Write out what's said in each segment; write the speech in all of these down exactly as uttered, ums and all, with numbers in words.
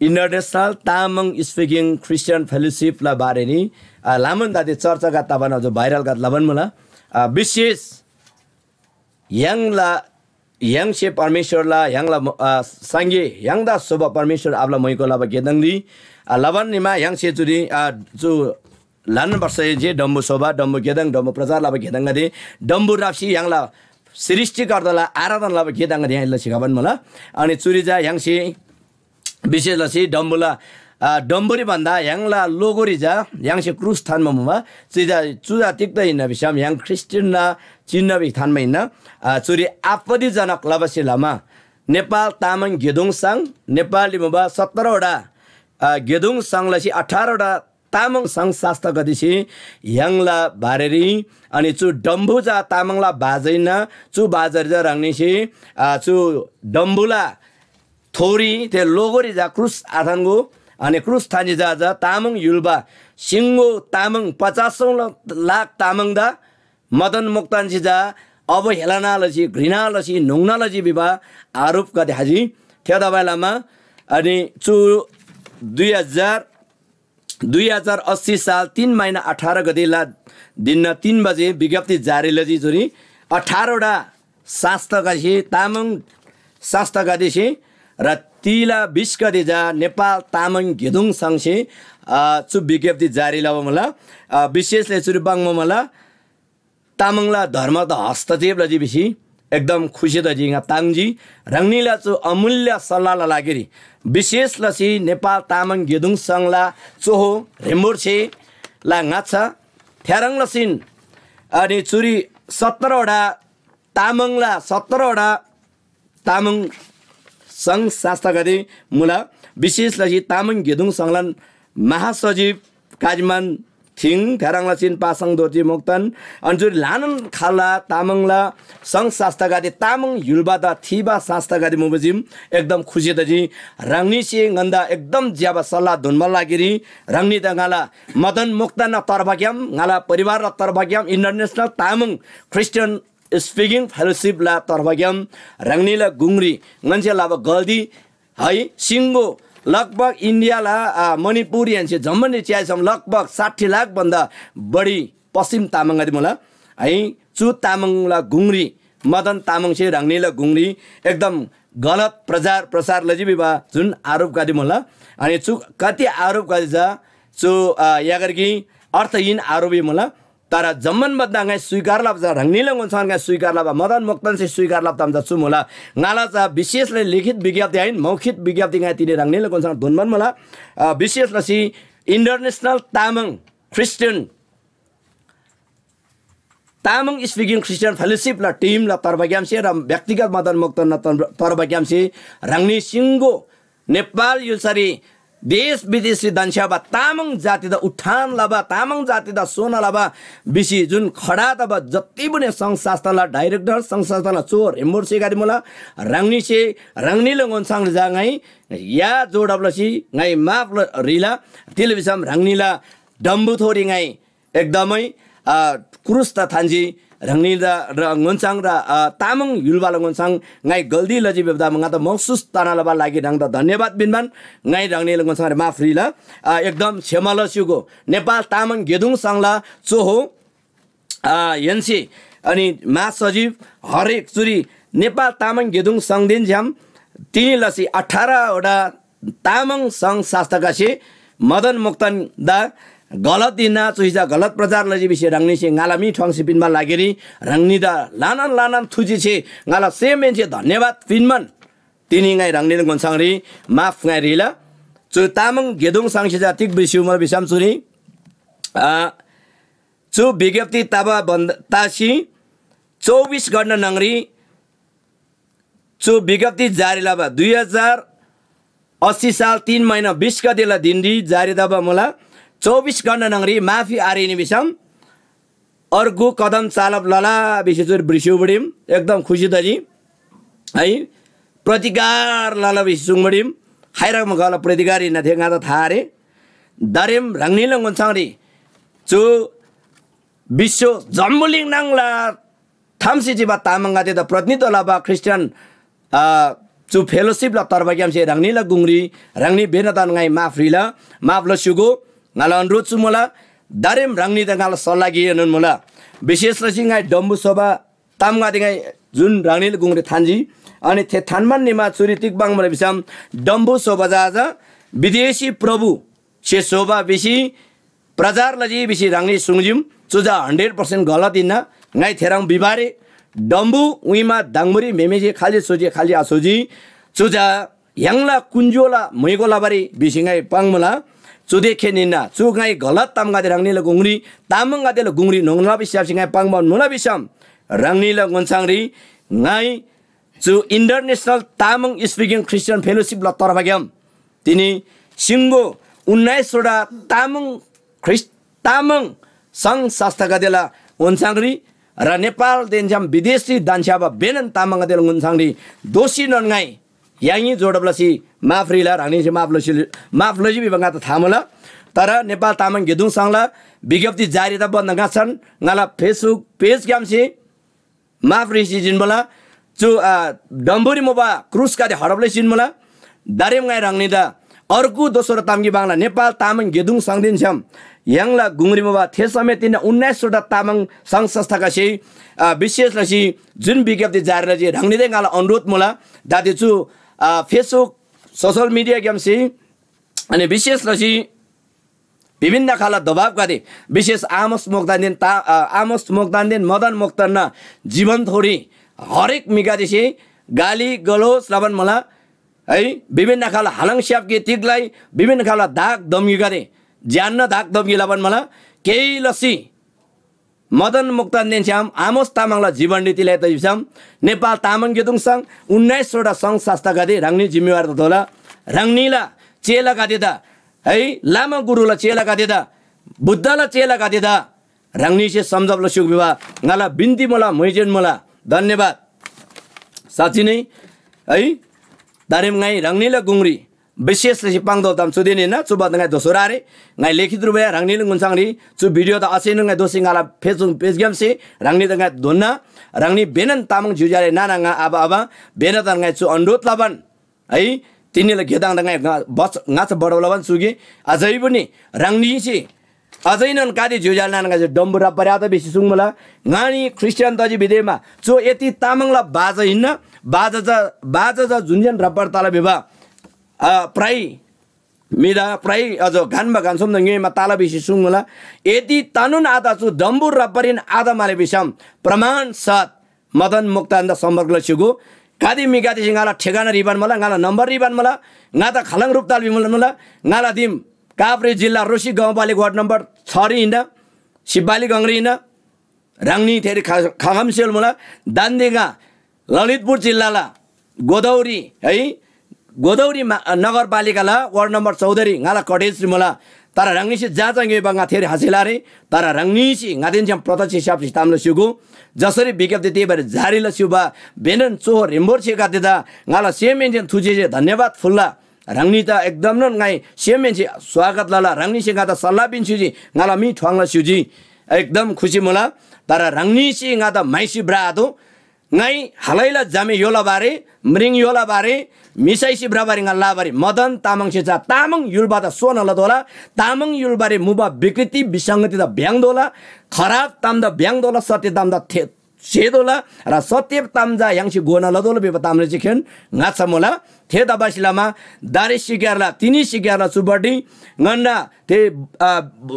International Tamang Speaking Christian Fellowship ला बारेरी आ, लामन दादी चर्चागत तबान जो viral गत लबन मुला। आ, विशेष य्‍हाङला य्‍हाङसे परमेश्‍वरला य्‍हाङला म- आ, सङ्गे य्‍हाङदा स्‍होबा परमेश्‍वर आबाला मोइको लबा गेदङरी आ, लबान निमा य्‍हाङसे चुरी आ, चु ल्‍हानान वर्ष जे डम्‍बु स्‍होबा, डम्‍बु गेदङ, डम्‍बु प्रचार लबा गेदङगदे डम्‍बु राप्‍सी य्‍हाङला सृष्‍टिकर्ताला आराधना लबा गेदङगदे य्‍हाङला सिकाबान मुला। अनि चुरी चा य्‍हाङसे विशेष लसी डम्‍बुला आ, डम्‍बुरी भन्‍दा य्‍हाङला लोगोरी चा य्‍हाङसे क्रुस थान्‍बा मुबा। चुजा चुजा तिग्‍दा हिन्‍ना भिसम य्‍हाङ ख्रीष्‍टियानना चिन्‍ह भिसी थान्‍बा हिन्‍ना। आ, चुरी आपत्तिजनक लबासे लमा नेपाल तामाङ गेदुङ सङ्घ, नेपालरी मुबा सत्रवटा आ, गेदुङ सङ्घ लसी अठारवटा तामाङ सङ्घ संस्थागदेसे य्‍हाङला बारेरी अनि चु डम्‍बु चा तामाङला बाजा हिन्‍ना। चु बाजारी चा ह्राङनीसे आ, चु डम्‍बुला थोरी थे लोगोरी चा क्रुस आथान्‍गो। अनि क्रुस थान्‍सी चा चा तामाङ य्‍हुल्‍बा सिङ्गो तामाङ पचासौँ लाख तामाङदा मदन मोक्तानसे चा अवहेलना लसी, घृणा लसी, न्‍होङ्ना लसी भिबा आरोपगदे हाजी। थेतबासेलमा अनि चु दुई हजार दुई हजार अस्सी साल तीन महिना अठार गतेला दिनना तीन बजे विज्ञप्ति जारी लजी। चुरी अठारवटा संस्थागदेसे, तामाङ संस्थागदेसे र तिला बिस गते चा नेपाल तामाङ गेदुङ संघसे, अ, चु विज्ञप्ति जारी लबा मुला। अ, विशेषले चुरी पाङ्बा मुला, तामाङला धर्मदा हस्तक्षेप लजी भिसी एकदम खुसी तजी ङा ताङ्जी। ह्राङनीला चु अमूल्य सल्लाहला लागिरी विशेष लसी नेपाल तामाङ गेदुङ संघला चोहो ह्रेम्बोर्छेला ङाच्‍छा थेह्रङ् लसीन अनि चुरी सत्रवटा तामाङला सत्रवटा तामाङ सङ्घ संस्थागदे मुला। विशेष लसी तामाङ गेदुङ सङ्घलान महासचिव काजिमान थिङ, थेह्रङ् लसीन पासाङ दोर्जी मोक्तान, अनि चुरी ल्‍हानान खाल्‍ला तामाङला सङ्घ संस्थागदे, तामाङ य्‍हुल्‍बादा थीबा संस्थागदे मुबा जिम एकदम खुसी तजी। ह्राङनीसे ङन्‍दा एकदम ज्‍यबा सल्‍लाह दुन्‍बा लागिरी ह्राङनीदा ङाला मदन मोक्तानना तर्फग्‍याम, ङाला परिवारला तर्फग्‍याम, International Tamang Christian Speaking Fellowship ला तर्फग्‍याम ह्राङनीला गुङरी ङन्‍से लबा गल्ती है सिङ्गो लगभग इन्डियाला, आ, मणिपुर यान्‍से जम्‍मानरी च्‍याइसम लगभग साठी लाख भन्दा बढी पश्चिम तामाङगदे मुला है। चु तामाङला गुङरी मदन तामाङसे ह्राङनीला गुङरी एकदम गलत प्रचार प्रसार लजी भिबा जुन आरोपगदे मुला, अनि चु कति आरोपगदे चा चु, आ, यागरकी अर्थहीन आरोपी मुला। तर जम्‍मान भन्‍दा ङाइ स्वीकार लबा चा ह्राङनीला ओन्‍छाङ ङाइ स्वीकार लबा, मदन मोक्तानसे स्वीकार लबा ताम चा चु मुला। ङाला चा विशेषले लिखित विज्ञप्ति आहिन, मौखित विज्ञप्ति ङाइ तिनी ह्राङनीला ओन्‍छाङ धुन्‍बान मुला। अ, विशेष लसी International Tamang Christian, Tamang Speaking Christian Fellowship ला टिमला तर्फग्‍यामसे र व्यक्तिगत मदन मोक्तानना तर्फ-, तर्फग्‍यामसे ह्राङनी सिङ्गो नेपाल य्‍हुल्‍सारी देश विदेशरी धन्‍छ्‌याबा तामाङ जातिदा उत्थान लबा, तामाङ जातिदा सोना लबा भिसी जुन खडा तबा जति पनि सङ्घ संस्थाला डाइरेक्टर, सङ्घ संस्थाला चोर हेम्बोर सेगारी मुला, ह्राङनीसे ह्राङनीला ओन्‍छाङरी जा ङाइ या जोडब लसी ङाइ माफ ल-, ह्रीला। तिले भिसम ह्राङनीला डम्‍बुथोरी ङाइ एकदमै, अ, क्रुस त थान्‍जी ह्राङनीदा र ङोन्‍साङ र, अ, तामाङ य्‍हुल्‍बाला ङोन्‍साङ ङाइ गल्‍ती लजी भिबा ताम ङादा महसुस तना लबा लागि ह्राङदा धन्‍यवाद पिन्‍बान ङाइ ह्राङनीला ङोन्‍साङरी माफ ह्रीला। अ, एकदम क्षमा लस्‍युगो। नेपाल तामाङ गेदुङ संघला चोहो, अ, यन्‍से अनि महासचिव हरेक चुरी नेपाल तामाङ गेदुङ संघदेन छ्‌याम तिनी लसी अठारवटा तामाङ सङ्घ संस्थागसे मदन मोक्तानदा गलत हिन्‍ना, चुइचा गलत प्रचार लजी भिसी ह्राङनीसे ङाला मी ठ्वाङ्सी पिन्‍बा लागिरी ह्राङनीदा ल्‍हानान ल्‍हानान थुजीसे ङाला सेमहेन्‍से धन्‍यवाद पिन्‍बान तिनी ङाइ ह्राङनीला ङोन्‍साङरी माफ ङाइ ह्रीला। चु तामाङ गेदुङ संघसे चा तिग भिस्‍युमल भिसम चुरी, आ, चु विज्ञप्ति तबा भन्‍दा तसी चौबिस घण्‍टा न्‍हङरी चु विज्ञप्ति जारी लबा दुई हजार अस्सी साल तीन महिना बिस गतेला दिनरी जारी तबा मुला। चौबिस घण्‍टा न्‍हङरी माफी आरेनी भिसम अर्गु कदम चालब लला भिसी चुरी भ्रिस्‍यु बुडिम एकदम खुसी तजी है। प्रतिकार लला भिसी सुङ्बडिम। खाइराक मगला प्रतिकार हिन्‍ना थे ङादा था आरे। दारेम ह्राङनीला ङोन्‍छाङरी चु विश्व जम्‍बुलिङ नाङला थाम्‍सी चिबा तामाङगदेदा प्रतिनिधित्व लबा ख्रिस्टियन, अ, चु fellowship ला तर्फग्‍यामसे ह्राङनीला गुङरी ह्राङनी बेनादान ङाइ माफ ह्रीला, माफ लस्‍युगो। ङाला अनुरोध चु मुला, दारेम ह्राङनीदा ङाला सल्लाह गिएनोन मुला। विशेष लसी ङाइ डम्‍बु स्‍होबा तामगदे ङाइ जुन ह्राङनीला गुङरी थान्‍जी, अनि थे थान्‍बान निमा चुरी तिग पाङ्‌मुला भिसम, डम्‍बु स्‍होबा चा चा विदेशी प्रभु से स्‍होबा भिसी प्रचार लजी भिसी ह्राङनी सुङ्जीम, चु चा hundred percent गलत हिन्‍ना। ङाइ थेह्रङ् भिबारे डम्‍बु उइमा दाङबुरी म्‍हेमेसे खालि स्‍होजी खालि आस्‍होजी, चु चा य्‍हाङला कुन्‍जोला म्‍हुइगो लबारी भिसी ङाइ पाङ्‌मुला। चुदे खेन हिन्‍ना। चु ङाइ गलत तामगदे ह्राङनीला गुङरी, तामाङगदेला गुङरी न्‍होङ्ना भिस्‍याप्‍सी ङाइ पाङ्‌बान मुला भिसम, ह्राङनीला ङोन्‍छाङरी ङाइ चु International Tamang Speaking Christian Fellowship ला तर्फग्‍याम तिनी सिङ्गो उन्नाइसवटा तामाङ ख्रिस्ट तामाङ सङ्घ संस्थागदेला ओन्‍छाङरी र नेपालदेन छ्‌याम विदेशरी धन्‍छ्‌याबा बेनन तामाङगदेला ओन्‍छाङरी दोषीनोन ङाइ य्‍हाङनी जोडब लसी माफ ह्रीला, ह्राङनीसे माफ लसी, माफ लजी भिबा ङादा था मुला। तर नेपाल तामाङ गेदुङ सङ्घला विज्ञप्ति जारी त बन्‍द ङाछान ङाला Facebook पेजग्‍यामसे माफ ह्रीसी जिन्‍मुला। चु, आ, डम्‍बुरी मुबा क्रुसगदे हडप लसी जिन्‍मुला। दारेम ङाइ ह्राङनीदा अर्गु दोस्रो ताम गिक पाङ्ला, नेपाल तामाङ गेदुङ सङ्घदेन छ्‌याम य्‍हाङला गुङरी मुबा थे समेत तिन्‍ना उन्नाइसवटा तामाङ सङ्घ संस्थागसे, आ, विशेष लसी जुन विज्ञप्ति जारी लजी, ह्राङनीदे ङाला अनुरोध मुला। दाते चु, आ, Facebook, social mediaग्‍यामसे अनि विशेष लसी विभिन्न खाला दबाबगदे, विशेष आमोस मोक्तानदेन ता-, अ, आमोस मोक्तानदेन मदन मोक्तानना जीवनथोरी हरेक म्‍हिगदेसे गाली गलोच लबान मुला है। विभिन्न खाला हालङ स्‍याप्‍गे तिगलाई विभिन्न खाला दाग दम्‍गीगदे ज्‍यान्‍ना दाग दम्‍गी लबान मुला। केही लसी मदन मोक्तानदेन छ्‌याम आमोस तामाङला जीवन रीतिलाई तजिसम नेपाल तामाङ गेदुङ सङ्घ उन्नाइसवटा सङ्घ संस्थागदे ह्राङनी जिम्मेवार ततोःला। ह्राङनीला चेलागदेदा है, लामा गुरुला चेलागदेदा, बुद्धला चेलागदेदा ह्राङनीसे सम्झब लस्‍युक भिबा ङाला बिन्‍ती मुला, म्‍हुइजेन मुला। धन्‍यवाद। साँच्‍ची नै है, दारेम ङाइ ह्राङनीला गुङरी विशेष लसी पाङ्तोःबा ताम चुदेन हिन्‍ना। चु भन्‍दा ङाइ दोस्रो आरे, ङाइ लिखित रूपया ह्राङनीला ङुन्‍साङरी चु भिडियो त असेनोन ङाइ दोःसी ङाला Facebook पेजग्‍यामसे ह्राङनीदा ङाइ धोन्‍ना। ह्राङनी बेनन तामाङ ज्‍योज्‍यो आले नाना ङा आबा आबा बेनादान ङाइ चु अनुरोध लबान है, तिनीला गेदाङदा ङाइ ङा-, बच-, ङाच्‍छा बढब लबान चुगे। अझै पनि ह्राङनीसे अझैनोन कादे ज्‍योज्‍यो आले नाना ङाइसे डम्‍बु राप्‍बारी आत भिसी सुङ्मुला। ङानी ख्रीष्‍टियान तजी भिदेमा चु यति तामाङला बाजा हिन्‍ना। बाजा चा, बाजा चा जुन जेन राप्‍बार तला भिबा, अ, प्राय म्‍हिदा प्राय अझ घान्‍बा घान्‍सोमदा ङ्‌योइमा तला भिसी सुङ्मुला। यदि तनोन आत चु डम्‍बु राप्‍बारीन आत माले भिसम प्रमाण सत मदन मोक्तानदा सम्पर्क लस्‍युगु। गाते म्‍हिगदेसे ङाला ठेगाना रिबान मुला, ङाला नम्‍बर रिबान मुला, ङादा खलङ रूपताल भिमुला मुला। ङाला दिम काभ्रे जिल्ला रोसी गाउँपालिका वार्ड नम्बर छरी हिन्‍ना, सिब्बाली गङरी हिन्‍ना। ह्राङनी थेरी खा-, खखम सेल मुला। दान्‍दे ङा ललितपुर जिल्लाला गोदावरी है, गोदावरी मा-, नगरपालिकाला वार्ड नम्बर चौधरी ङाला कटेजरी मुला। तर ह्राङनीसे जाँचा ङ्‌योइबा ङा थेरी हासिल आरे। तर ह्राङनीसे ङादेन छ्‌याम प्रत्यक्ष स्‍याप्‍सी ताम लस्‍युगु। जसरी विज्ञप्ति तेबारी जारी लस्‍युबा बेनन चोहो ह्रेम्‍बोर्छेगदेदा ङाला सेमहेन्‍सेन थुजेसे धन्‍यवाद फुल्‍ला। ह्राङनी त एकदमनोन ङाइ सेमहेन्‍से स्वागत लला। ह्राङनीसे ङादा सल्‍लाह पिन्‍स्‍युजी, ङाला मी ठ्वाङ्ला स्‍युजी। एकदम खुसी मुला। तर ह्राङनीसे ङादा म्‍हाइसी भ्रआतोः। ङाइ हलैला झामे य्‍होला बारे, म्रिङ य्‍होला बारे, मिसाइसी भ्रबारी ङा लाबारी मदन तामाङसे चा तामाङ य्‍हुलबादा सोना लतोःला। तामाङ य्‍हुलबारी मुबा विकृति विसङ्गतिदा भ्‍याङ्‍तोःला। खराब तामदा भ्‍याङ्‍तोःला, सत्‍य तामदा थे-, सेतोःला। र सत्‍य ताम चा य्‍हाङसे घोना लतोःला भिबा तामले चिखेन ङाच्‍छा मुला। थेतबासेलमा दारे सिक्‍यारला, तिनी सिक्‍यारला चुपट्टि ङन्‍ना थे, अ,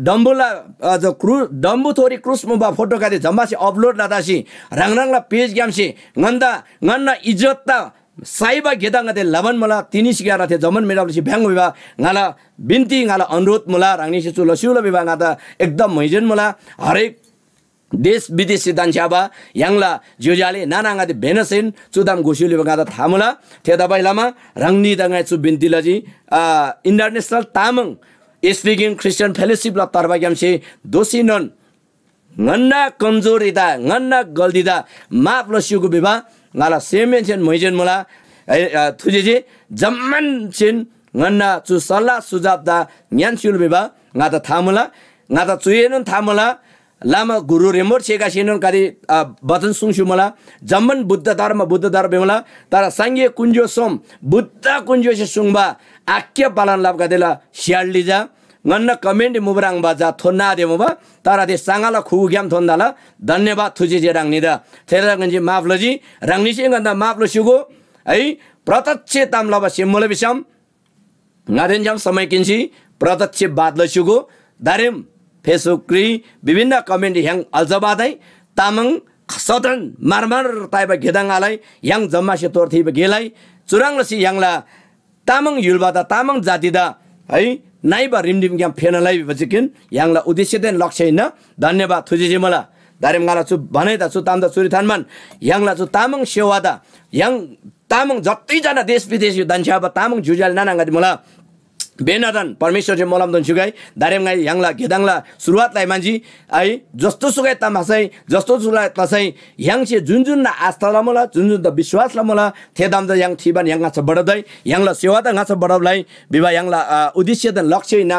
डम्‍बुला, अ, जो क्रुस, डम्‍बुथोरी क्रुस मुबा फोटोगदे जम्‍मासे अपलोड लतासी ह्राङ ह्राङला पेजग्‍यामसे ङन्‍दा, ङन्‍ना इज्‍जतदा साइबा गेदा ङादे लबान मुला। तिनी सिक्‍यारला थे जम्‍मान मेटाबलेसी भ्‍याङ्‍गो भिबा ङाला बिन्‍ती, ङाला अनुरोध मुला। ह्राङनीसे चु लस्‍युला भिबा ङादा एकदम म्‍हैजेन मुला। हरेक देश विदेशसे धन्‍छ्‌याबा य्‍हाङला ज्‍योज्‍यो आले नाना आङादे भेनसेन चु ताम घोसी लिबा ङादा था मुला। थेतबासेलमा ह्राङनीदा ङाइ चु बिन्‍ती लजी, आ, International Tamang Speaking Christian Fellowship ला तर्फग्‍यामसे दोःसीनोन ङन्‍ना कमजोरीदा, ङन्‍ना गल्‍तीदा माफ लस्‍युगु भिबा ङाला सेमहेन्‍सेन म्‍हैजेन मुला। ए, आ, थुजेसे जम्‍मानसेन ङन्‍ना चु सल्‍लाह सुझावदा ङ्‌यान्‍स्‍युल भिबा ङादा था मुला। ङादा चुएनोन था मुला। लामा गुरु रेम्बोट छेकासेनोन कति, अ, वचन सुङ्सु मुला, जम्‍मान बुद्ध धर्म, बुद्ध धर्म भिमुला, तर संघीय कुञ्जो सोम बुद्ध कुञ्जोसे सुङ्बा आज्ञा पालन लबगदेला स्‍याल्‍डी जा ङन्‍ना comment मुबा ह्रङ्‌बा जा थोन्‍ना आदे मुबा, तर थे साङाला खुगुग्‍याम थोन्‍दाला धन्‍यवाद थुजी जे ह्राङनीदा। थेला ङन्‍जी माफ लजी, ह्राङनीसे ङन्‍दा माफ लस्‍युगो है, प्रत्यक्ष ताम लबा सेम मुला भिसम ङादेन छ्‌याम समय किन्‍सी प्रत्यक्ष बात लस्‍युगो। दारेम Facebook री विभिन्न comment य्‍हाङ अल्‍झबादै तामाङ सदन मारमार ताइबा गेदा ङालाइ य्‍हाङ जम्‍मासे तोर थीबा गेलाइ चुह्रङ् लसी य्‍हाङला तामाङ य्‍हुलबादा तामाङ जातिदा है नाइबा रिमरिमग्‍याम फेना लइ भिबा चिकिन य्‍हाङला उद्देश्यदेन लक्ष्य हिन्‍ना। धन्‍यवाद थुजी जे मुला। दारेम ङाला चु भनाइदा चु तामदा चुरी थान्‍बान य्‍हाङला चु तामाङ सेवादा य्‍हाङ तामाङ जति जना देश विदेश यो धन्‍छ्‌याबा तामाङ ज्‍योज्‍याल नाना ङादि मुला। बेनादन परमेश्‍वरसे मोलम दोन स्‍युगै दारेम ङाइ य्‍हाङला गेदाङला सुरुवात लइ मान्‍जी। है जस्तो सुगै तमासै जस्तो सुगै तसै य्‍हाङसे जुन जुन आस्था लमुला, जुन जुन त विश्‍वास लमुला, थे दाम त य्‍हाङ थिबान य्‍हाङ ङाच्‍छा बढब दै य्‍हाङला सेवा त ङाच्‍छा बढब लइ भिबा य्‍हाङला, अ, उद्देश्य त लक्ष्य हिन्‍ना।